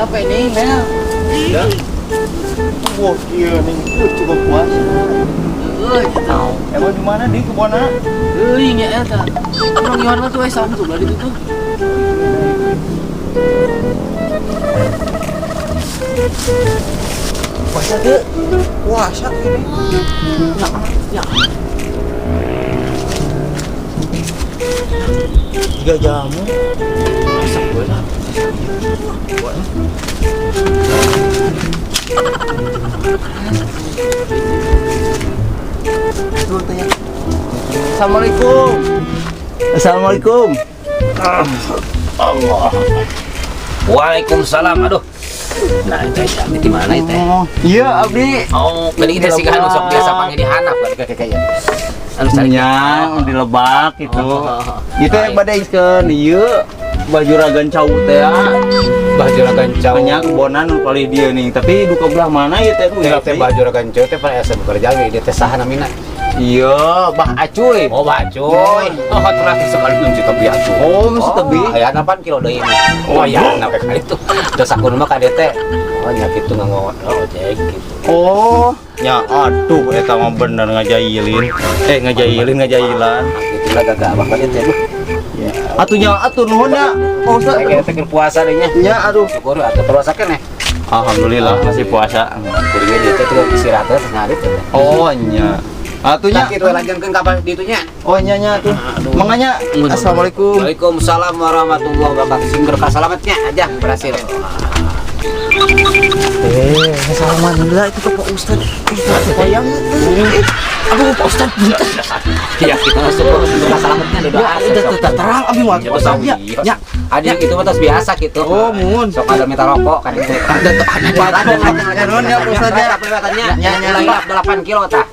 Capek nih, Mel. Ya. Wah, iya nih, coba puasa. Euy, gitu. Emang di mana di kebonna? Euy, nya eta. Urang ngiwan mah tuh saung tuh belah ditu tuh. Puasa teu? Puasa ini. Ya. Tiga jamu. Masak gue lah. Tuh tanya. Assalamualaikum. Assalamualaikum. Allah. Waalaikumsalam. Aduh. Nah, itu ya, di mana itu? Oh, iya abdi. Oh, tadi kita sih kan sok biasa panggil di hanap kan kayak anu cari Nya, di lebak gitu. Oh. Itu yang pada iskeun ieu bajuragan cau teh. Bah juragan cau. Banyak kebonan nu palih dia nih, tapi duka belah mana ieu teh Teh teh bah juragan cau teh pada asa bekerja ge dia teh saha namina. Iya, Bah Acuy. Oh, bah cuy. Oh, terakhir sekali kunci tapi atuh. Oh, mesti tebi. Aya 8 kilo deui ini. Oh, ya, na kali itu. Terus aku mah ka dia teh. Oh, nya kitu nganggo ojek gitu. Oh, ya aduh eta mah bener ngajailin. Eh, ngajailin ngajailan. Gitu lah gagah abah ka dia teh. Ya. Atuh nya atuh nuhun ya. Pak Ustaz. Kayak teh puasa deh nya. Nya aduh. Syukur atuh puasa keneh. Alhamdulillah masih puasa. Kuringnya dia teh tuh istirahat teh sehari teh. Oh, nya. Atuh nya. Nah, kitu lanjutkeun ka ditunya. Oh, nya nya atuh. Manganya. Assalamualaikum. Waalaikumsalam warahmatullahi wabarakatuh. Sing berkah selamatnya aja berhasil. Eh, alhamdulillah itu ke Pak Ustad. Wayang. Aduh, Pak Ustad, bentar. Ya kita masuk berkah selamatnya doa. Ya, udah terang abi mah Pak Ustad ya. Ya, ada yang itu mah tos biasa gitu. Oh, mun. Sok ada minta rokok kan itu. Ada tuh ada Ada Nuhun ya, Pak Ustad ya. Kelihatannya Ya, ya, ya, 8 kilo tah.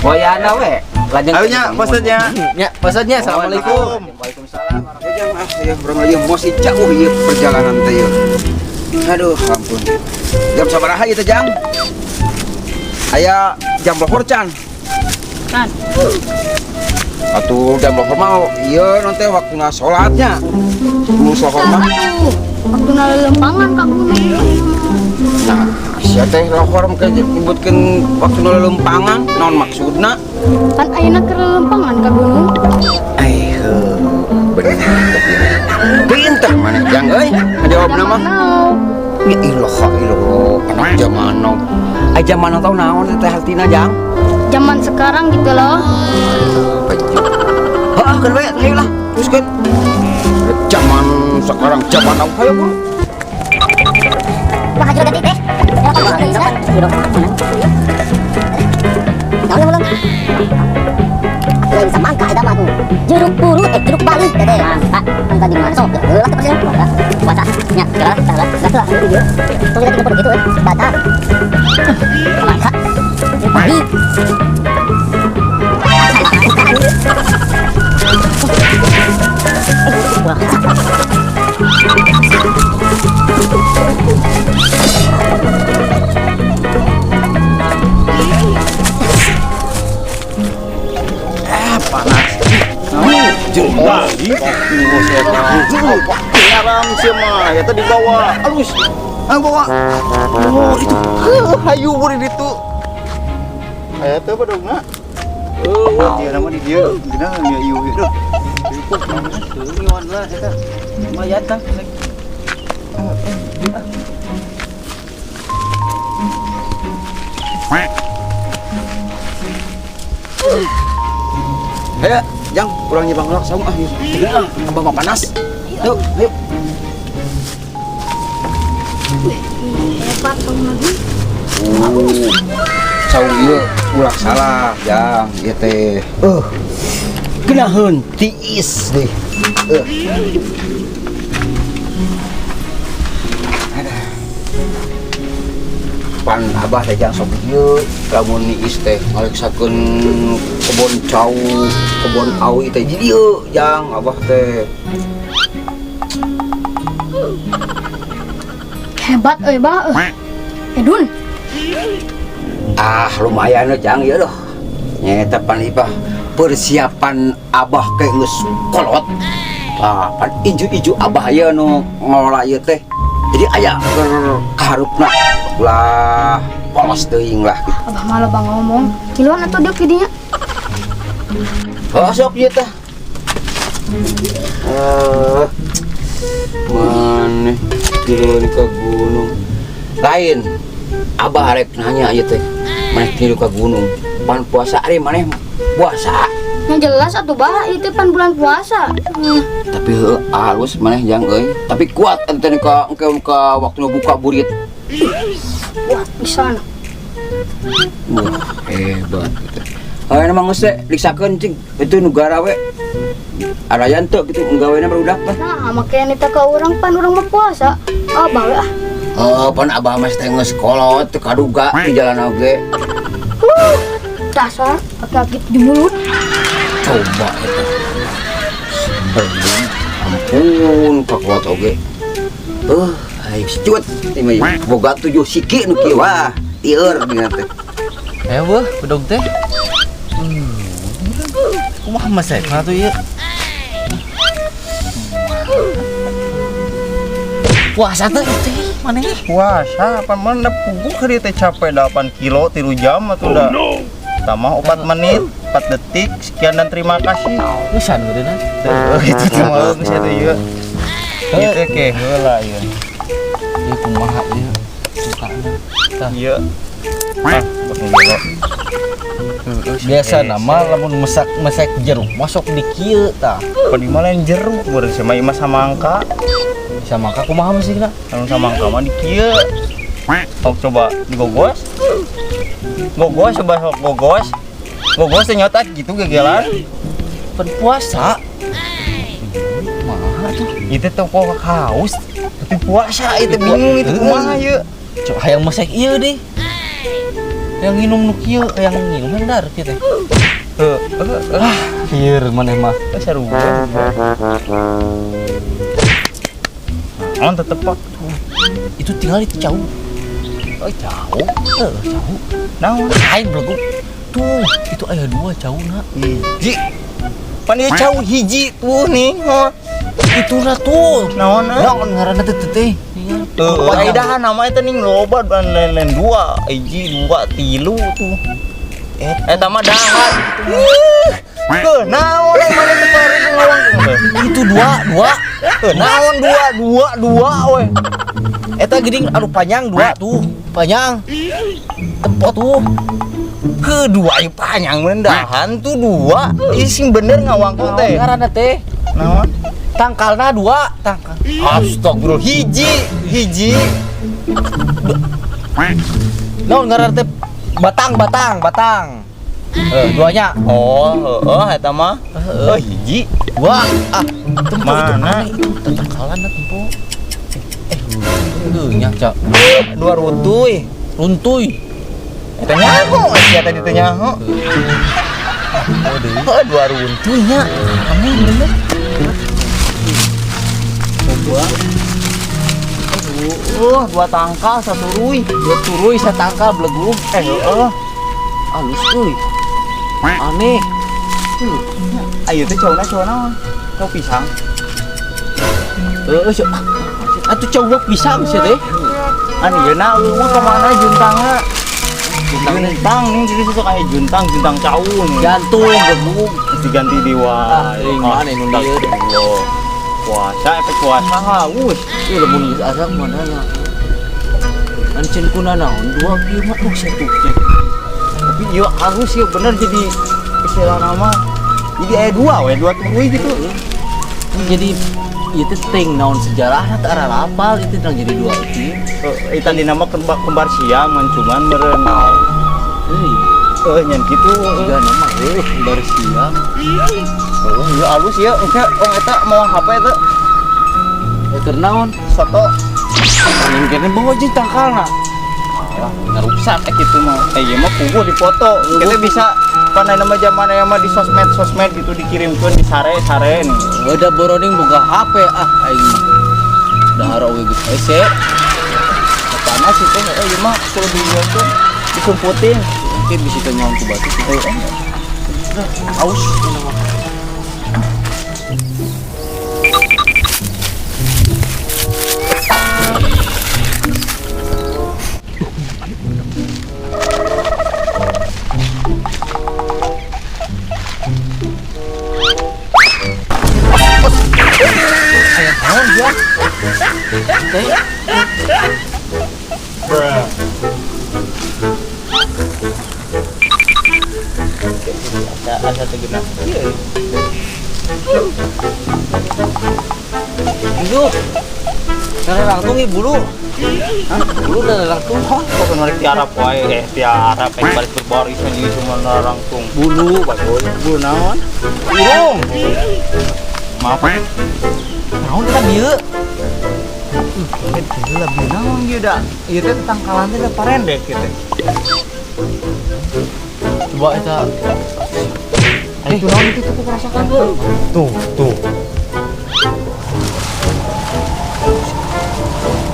Oh ya na we. Lanjut. Ayo nya, Pak Ustad ya. Ya, Pak Ustadnya, Assalamualaikum. Waalaikumsalam. Ya jang ah ya urang lagi masih jauh ieu perjalanan teh ieu. Aduh, ampun. Jam sabaraha ieu teh jang? Aya jam lohor can. Can. Atuh jam lohor mah ieu nanti waktuna salatnya. Nu lohor mah. Atuh, waktu lelempangan ka gunung. Nah, sia teh lohor mah nyebutkeun waktuna lelempangan, naon maksudna? Pan ayeuna keur lelempangan ka gunung. Ai heuh, bener. Pinter maneh jang euy, ngajawabna mah. Now. Ya ilah ilah, anak zaman now. Ai zaman now tau naon teh hartina jang? Zaman sekarang gitu loh. Heeh, keun we, hayu lah, teruskeun. Zaman sekarang zaman now hayu buru. Wah, juragan teh. Lain semangka eta mah tuh. Jeruk purut, jeruk Bali teh. Mangka, mangka di mana sok? Heulah teh persen. Puasa. Nya, geura lah, lah, lah, lah, Tong kita gitu batal. Mangka. Jeruk Bali. Panas. Jeruk Bali. Nyaram sia mah, eta dibawa. Alus. Ah bawa. Oh, itu. Heuh, hayu buri ditu. Aya teh badogna. Oh, dia nama di dieu. Dina nya ieu ieu duh. Ngiwan lah eta. Lumayan kan. Hayu, jang, urang nyebang heula saung ah ieu. Ah, abah mah panas. Yuk, ayo. Hebat Bang Nabi. Saung ieu ulah salah, jang, ieu teh. Geunaheun tiis deh. Pan abah teh jang sok ieu lamun niis teh ngaleksakeun kebon cau, kebon awi teh di dieu jang abah teh. Hebat euy bah. Edun. Ah, lumayan we jang ieu doh. Nyeta pan ibah persiapan abah ke geus kolot. Ah, pan inju-inju abah ieu nu ngelola ieu teh. Jadi aya keur kaharupna ulah polos teuing lah gitu. Abah malah bang ngomong. Kiluan atuh dia kidinya. Oh, sok ieu tah. Eh, maneh tilu ka gunung. Lain. Abah arek nanya ieu teh. Maneh tilu ka gunung. Pan puasa ari maneh puasa. Yang jelas atuh bah itu pan bulan puasa. Tapi heuh halus maneh jang euy. Tapi kuat ente ka engke ka waktu buka burit. Kuat pisan. Wah, hebat gitu. Ayo emang geus teh diksakeun cing itu nu garawe. Arayan teu kitu gawena barudak mah. Nah, makanya nita ka urang pan urang mah puasa. Abah we ah. Oh, pan abah mah teh geus kolot teu kaduga di jalan oge. Dasar pakai gitu di mulut. Coba eta. Berding. Ampun kakuat oge. Ayo cut ini boga 7 siki nu kieu wah, tieur dina teh. Eh weh, bedog teh. Kumaha mesekna tuh ieu? Puasa teh teh maneh? Puasa apa mana puguh keur teh capek 8 kilo 3 jam atuh da. Tambah 4 menit, 4 detik, sekian dan terima kasih. Geus meureunna. Heuh, itu cuma geus eta ieu. Ieu teh ke heula ieu. Ieu kumaha ieu? Sukana. Tah. Ieu. Ah, gelo. Biasa nama lamun mesak mesek jeruk masuk di kieu tah. Pan ieu mah lain jeruk, beureum sia mah ieu mah samangka. Samangka kumaha mesikna? Lamun samangka mah di kieu. Sok coba digogos. Gogos coba sok gogos. Gogos teh nyota gitu gegelan. Pan puasa. Kumaha tuh? Itu teh kok haus. Tapi puasa itu bingung itu kumaha ieu. Coba hayang mesek ieu deh. Yang nginum nu kieu, yang nginum yang dar kieu teh. Heuh, heuh. Ah, kieu maneh mah. Seru. Naon tetep pak. Itu tinggal itu jauh. Oh, jauh. Jauh. Naon? Lain belegu. Tuh, itu aya 2 jauh na. Hiji. Pan ieu jauh hiji tuh nih. Heuh. Itu na tuh. Naon? Naon ngaranna teh teh? Heeh, ai dah nama eta ning loba dan lain-lain 2, hiji, 2, 3 tuh. Eta mah dahan. Heuh, naon mana teh baru ngawang. Itu 2, 2. Heuh, naon 2, 2, 2 we. Eta geuning anu panjang 2 tuh, panjang. Tempo tuh. Kedua ieu panjang mun dahan tuh 2. Ih sing bener ngawangkong teh. Ngaranna teh? Naon? Tangkalna 2, tangkal. Astagfirullah, hiji, hiji. Naon ngaranna teh? Batang, batang, batang. Duanya. Oh, heeh eta mah. Oh, hiji. 2. Ah, tempo itu mana? Itu tangkalanna tempo. Heuh, nya, Cak. 2 runtuy. Runtuy. Eta nyaho, sia tadi teh nyaho. Oh, deui. Heeh, 2 runtuy nya. Amin bener. Coba. 2 tangkal 1 ruy. 2 turuy 1 tangkal belegu. Heeh. Halus euy. Aneh. Ayo teh cauna cau naon? Cau pisang. Heeh, atuh cau pisang sia teh. An ieu na eueuh ka mana juntangna? Juntang nih jadi sosok aya juntang, juntang cau nih. Jantung belegu. Diganti di wae. Ah, mana nu dieu? Puasa efek puasa haus. Ieu lamun geus asa mana nya. Ancen kuna naon 2 kieu mah oh satu. Tapi ieu halus ieu bener jadi istilah nama. Jadi aya 2 we, 2 tuluy gitu. Jadi ieu teh ting naon sejarahna teh arah lapal itu tang jadi 2 kieu. Heeh, eta dina mah kembar siam ngan cuman meureun. Euy. Heuh, nyan kitu. Jiga nama heuh kembar siam. Heuh, ieu halus ieu engke oh eta mau HP eta. Keur naon? Soto. Mungkin bawa jeung tangkalna. Alah, ngaruksak kitu mah. Ieu mah puguh dipoto. Kita bisa pan aya mah zaman aya mah di sosmed-sosmed gitu dikirimkeun di sare-sare nih. Udah boroning boga HP ah aing mah. Dahar oge geus hese. Panas sih teh, ieu mah kudu diieukeun, disumputin. Mungkin bisa teh nyaon ku batu. Heeh. Aus. Asa teu geunah. Ieu. Hidup. Karena langsung ieu bulu. Hah? Bulu udah langsung. Kok menarik tiarap wae, tiarap baris berbaris anjing cuma langsung. Bulu bagus. Bulu naon? Irung. Maaf. Naon eta bieu? Gila bieu naon ieu da? Ieu teh tangkalan teh da parendek kieu teh. Coba eta. Itu naon itu tuh kerasakan tuh. Tuh, tuh.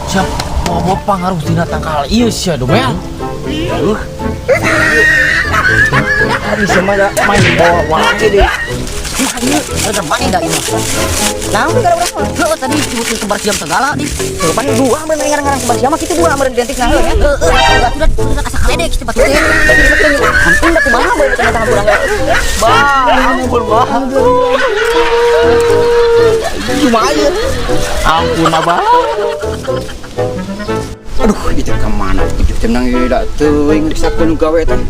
Siap mau pangaruh dina tangkal ieu sia domel. Aduh. Tadi sama da main bawa wae deh. Ada mana dah ini? Nah, udah gara urang mah. Heuh, tadi disebutkeun kembar siam segala di. Heuh, pan dua meureun ngarang-ngarang kembar siam mah kitu dua meureun identik nah heuh nya. Heuh, udah udah asa kaledek si batu teh. Ampun da kumaha bae tengah urang. Bah, ampun bah. Cuma aja. Ampun abah. Aduh, itu ke mana? Tujuh tenang ieu da teuing disakeun gawe teh.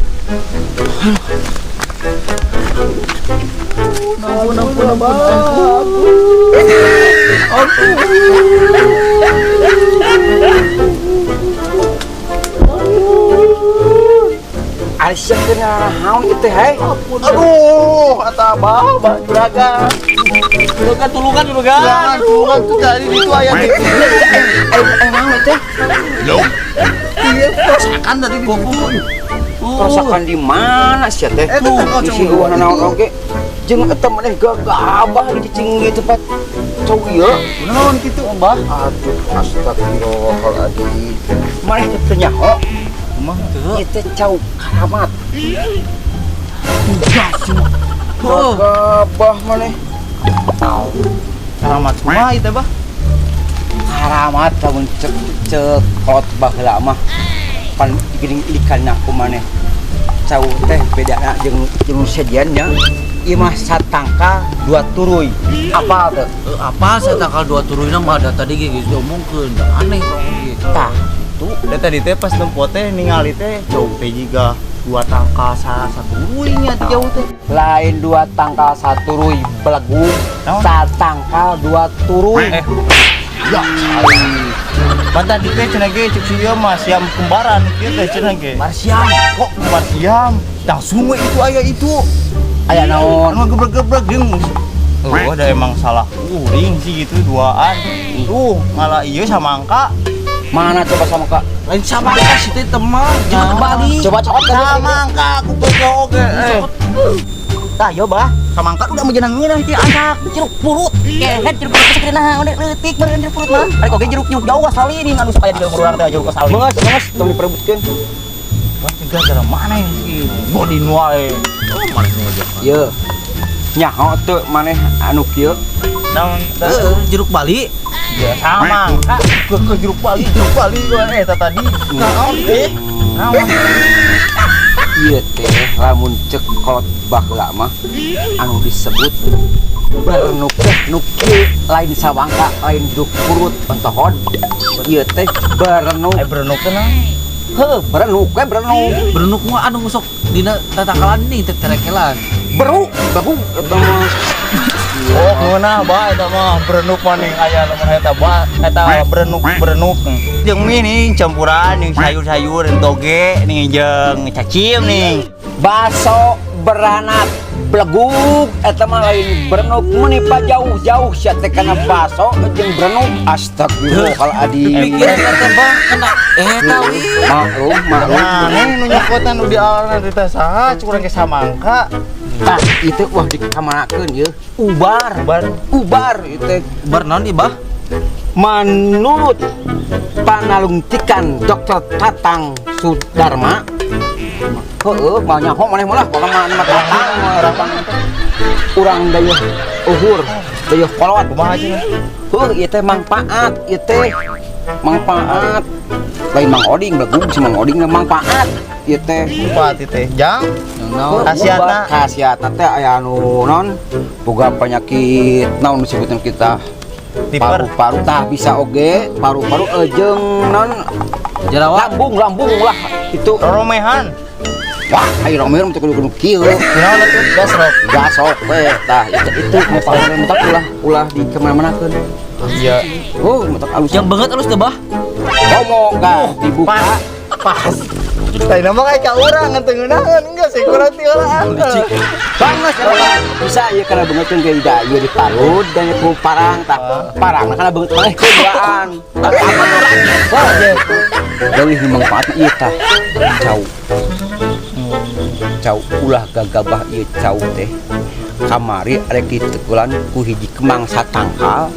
Ampun ampun abah. Ampun. Aisyah kena naon ieu teh hei? Aduh, atah abah, bah juragan. Juragan tulungan juragan. Jangan tulungan tuh tadi itu aya di. Naon ieu teh? Iya, kerusakan tadi di situ. Kerusakan di mana sih teh? Di eueuh naon oge. Jeung eta maneh gagabah di cicing di tempat cau ieu. Naon kitu, Mbah? Aduh, astagfirullahaladzim. Maneh teh teu nyaho. Kumaha teu? Ieu teh cau karamat. Gagabah maneh. Karamat kumaha ieu teh, Bah? Karamat lamun cek cek kolot baheula mah pan geuning ikan ku maneh. Cau teh bedana jeung jeung sejian nya. Ieu mah satangkal dua turuy. Apal teu? Apa satangkal dua turuyna mah da tadi ge geus diomongkeun. Aneh kok ge. Tah, tuh da tadi teh pas nempo teh ningali teh jauh teh jiga dua tangkal satu ruy nya teh jauh teh. Lain dua tangkal satu ruy belegu, satangkal dua turuy. Ya, pan tadi teh cenah ge cek si ieu mah siam kembaran kieu teh cenah ge. Kembar siam. Kok kembar siam? Langsung we itu aya itu. Aya naon? Anu gebreg-gebreg jeung. Oh, da emang salah kuring sih gitu duaan. Tuh, ngalah ieu samangka. Mana coba samangka? Lain samangka sih teh teman, jangan kembali. Coba cokot kan samangka aku pojok oge. Tah yo bah, samangka udah menjenang ngeunah ti anak. Jeruk purut. Kehed jeruk purut sakeuna udah leutik meureun jeruk purut mah. Ari oge jeruk jeruk jauh asali nih anu supaya di urang teh jeruk asali. Beungeus, beungeus tong diperebutkeun. Wah, cegah gara mana ini sih? Bodin wae. Oh, maneh ngojek. Ye. Nyaho teu maneh anu kieu? Naon? Heeh, jeruk Bali. Ya samangka ke jeruk Bali, jeruk Bali wae eta tadi. Naon teh? Naon? Ieu teh lamun cek kolot baheula mah anu disebut berenuk teh nu kieu lain sawangka, lain jeruk purut entohod. Ieu teh berenuk. Berenuk teh naon? Heuh, berenuk we berenuk. Berenuk mah anu sok dina tatangkalan nih teh terekelan. Beru, babu eta mah. Oh, ngeunah bah eta mah berenuk mah ning aya lamun eta bah eta berenuk-berenuk. Jeung mie nih campuran jeung sayur-sayur jeung toge nih jeung cacim nih. Baso beranak bleguk eta mah lain berenuk meuni pa jauh-jauh sia teh kana baso jeung berenuk. Astagfirullahaladzim. Pikiran teh bang kena eta wi. Maklum, maklum. Maneh nu nyokotan nu di awalna teh saha curang ke samangka. Tah, itu wah dikamanakeun ieu. Ubar. Ubar. Ubar ieu teh. Ubar naon ieu, Bah? Menurut panalungtikan Dr. Tatang Sudarma, heueuh, mah nyaho maneh mah lah, pokona mah nama Tatang mah urang dayeuh uhur, dayeuh kolot. Kumaha cenah? Heuh, ieu teh mangpaat, ieu teh mangpaat. Lain Mang Oding, belegug si Mang Oding mangpaat ieu teh. Mangpaat ieu teh. Jang naon? Khasiatna. Khasiatna teh aya anu naon? Boga penyakit naon disebutna kita? Paru-paru tah bisa oge, paru-paru jeung naon? Jerawat. Lambung, lambung lah itu. Roromehan. Wah, ayo rame teh kudu kudu kieu. Kunaon atuh? Gasrok. Gasok we tah itu itu mau paling mentak ulah ulah di kemana-mana keun. Iya. Oh, mentak alus. Yang banget alus teh bah. Ngomong kan dibuka. Pas. Tadi nama kayak ka urang teu ngeunaheun enggak sih kurang ti heula. Banget ya, bisa ya karena beungeutkeun ge da ieu diparut dan ku parang tah. Parang karena beungeut maneh duaan. Wah, leuwih nu mangfaatna ieu tah. Cau. Cau ulah gagabah ieu cau teh. Kamari arek ditekulan ku hiji kemang satangkal.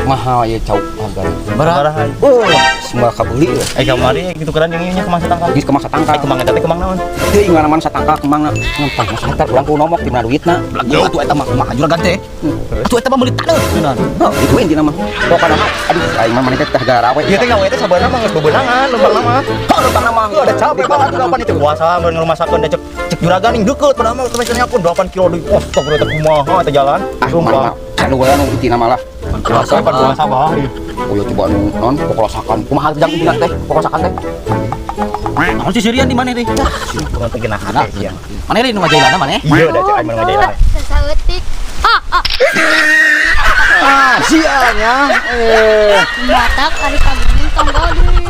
Mahal ieu cau hargana. Berapa? Oh, semua kabeli ya. Eh kamari gitu kan yang ieu nya kemang satangkal. Geus kemang satangkal. Eh kemang eta teh kemang naon? Teuing mana-mana satangkal kemangna. Ngempang masatar urang ku nomok di mana duitna. Belagu atuh eta mah kumaha juragan teh. Atuh eta mah meuli taneuh cenah. Oh, itu intina mah. Pokokna mah aduh aing mah maneh teh tah garawe. Ieu teh gawe teh sabarna mah geus bebenangan lembang mah. Heuh, lembang mah. Tuh ada capek banget tuh kapan itu puasa mun ngrumasakeun da cek cek juragan ning deukeut padahal mah teh pun 8 kilo deui. Oh, stop teh kumaha teh jalan. Ah, Sumpah. mana kan we anu intina mah lah. Puasa pan puasa bah. Oh ya coba anu non pokolosakan. Kumaha jang intina teh pokolosakan teh. Naon sih sirian di mana teh? Kurang teh geunah hate sia. Mana ini nu ngajailana mana? Iya da cek aing mah ngajailan. Sasaeutik. Ah, ah. Ah, sia nya. Eh. Batak ari kagunung tong deui.